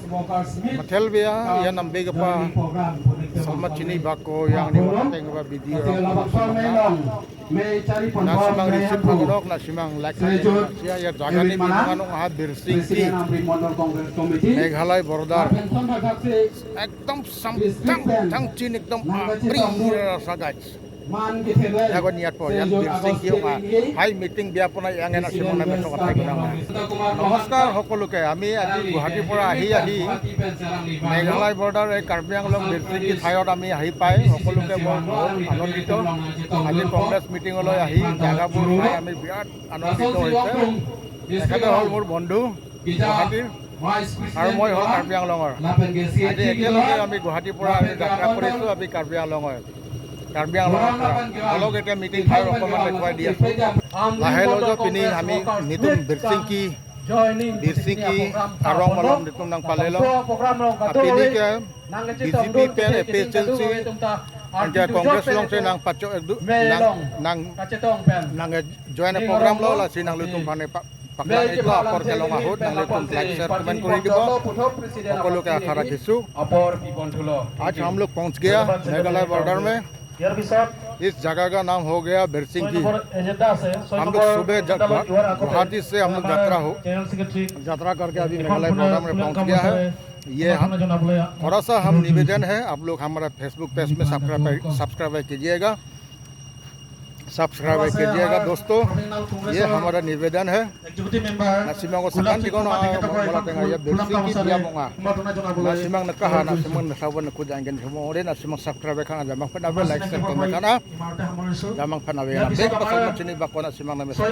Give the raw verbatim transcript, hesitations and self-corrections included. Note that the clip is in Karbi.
Mathelbia, ya nambe kepa, salma chini bako yang ni wateng ba video. Nasimang receive pangdok, nasimang like, ya, ya jaga ni binong anong aha Birsingki, Meghalaya border. Ekdom sam tang tang chin ekdom apri rasa guys. Yago niat po, yan Birsingki ong a. Hai meeting bia pona yang ena simon na mesok athai gunang. নমস্কাৰ সকলোকে, আমি আজি গুৱাহাটীৰ পৰা আহি আহি মেঘালয় বৰ্ডাৰ এই কাৰ্বি আংলং বিৰচিংকি ঠাইত আমি আহি পাই সকলোকে মই বহুত আনন্দিত। আজি কংগ্ৰেছ মিটিঙলৈ আহি জাগাবোৰ চাই আমি বিৰাট আনন্দিত হৈছে। তেখেতে হ'ল মোৰ বন্ধু গুৱাহাটীৰ আৰু মই হ'ল কাৰ্বি আংলঙৰ। আজি একেলগে আমি গুৱাহাটীৰ পৰা আমি যাত্ৰা কৰিছো আমি কাৰ্বি আংলঙৰ। কাৰ্বি আংলঙৰ পৰা। অলপ এতিয়া মিটিং ঠাই অকণমান দেখুৱাই দি আছো। লাহে লাহে পিনি আমি নিতুম বিৰচিংকি, বিৰচিংকি আৰং মালম নিতুম nang palelo. Apini ke BJP pen APHLC, anke Congress along si nang pacho ekdu, nang, nang, nang join program lo, lasi nanglitum aphan pa, paklang iklo apor kelong ahut, nanglitum like, share, comment kori dibo. সকলোকে আশা ৰাখিছো। आज हम लोग पहुंच गया मेघालय बॉर्डर में। इस जगह का नाम हो गया बिरसिंगी। हम लोग सुबह जब गुवाहाटी से हम लोग यात्रा हो, यात्रा करके अभी मेघालय बॉर्डर में पहुंच गया है। ये हम, थोड़ा सा हम निवेदन है, आप लोग हमारा Facebook पेज में सब्सक्राइब, सब्सक्राइब कीजिएगा, सब्सक्राइब कीजिएगा दोस्तों। ये हमारा निवेदन है। Nasimang ko sakan tiko na bola tenga ya Birsingki dia monga. Nasimang nakaha, nasimang nasawan naku janggen semua ore, nasimang subscribe kan aja mang pena like, share, comment kan a. Jamang pena we na bek pasal macam ni bakona simang na mesa.